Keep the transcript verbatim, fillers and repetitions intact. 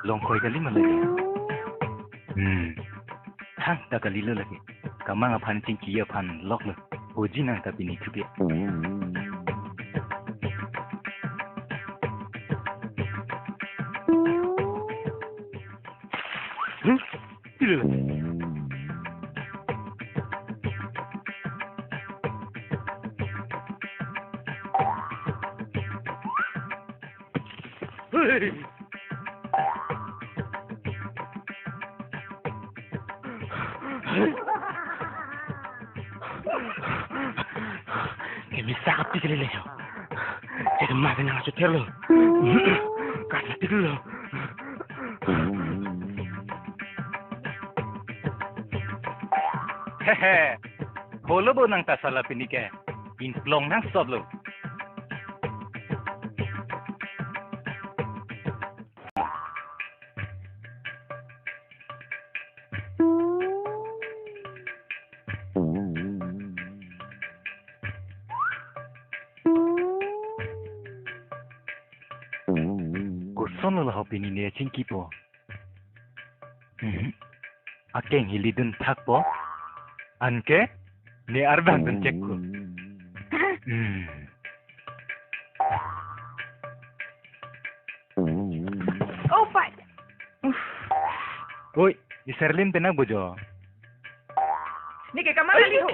Longkoi kali ma lake. Hmm. Thangta kalilo lake. Kamang aphan chingki aphan loklo. Hoji nang ta pini thuke. Hmm? Pilo lake. Hey! Kemesa kapi kalile ho. Jadi masa nang asu terlo. Karena itu lo. Hehe. Holo bo nang ta sala pini ke. Inplong nang stop lo. Kosonlo laho pini ne chingkipo. Mhm. Akeng hilidun thakpo. Anke ne arbang dun chekko. Hmm. Oh, pai. Oi, di Serlin penak bojo. Neke kamar ali ho.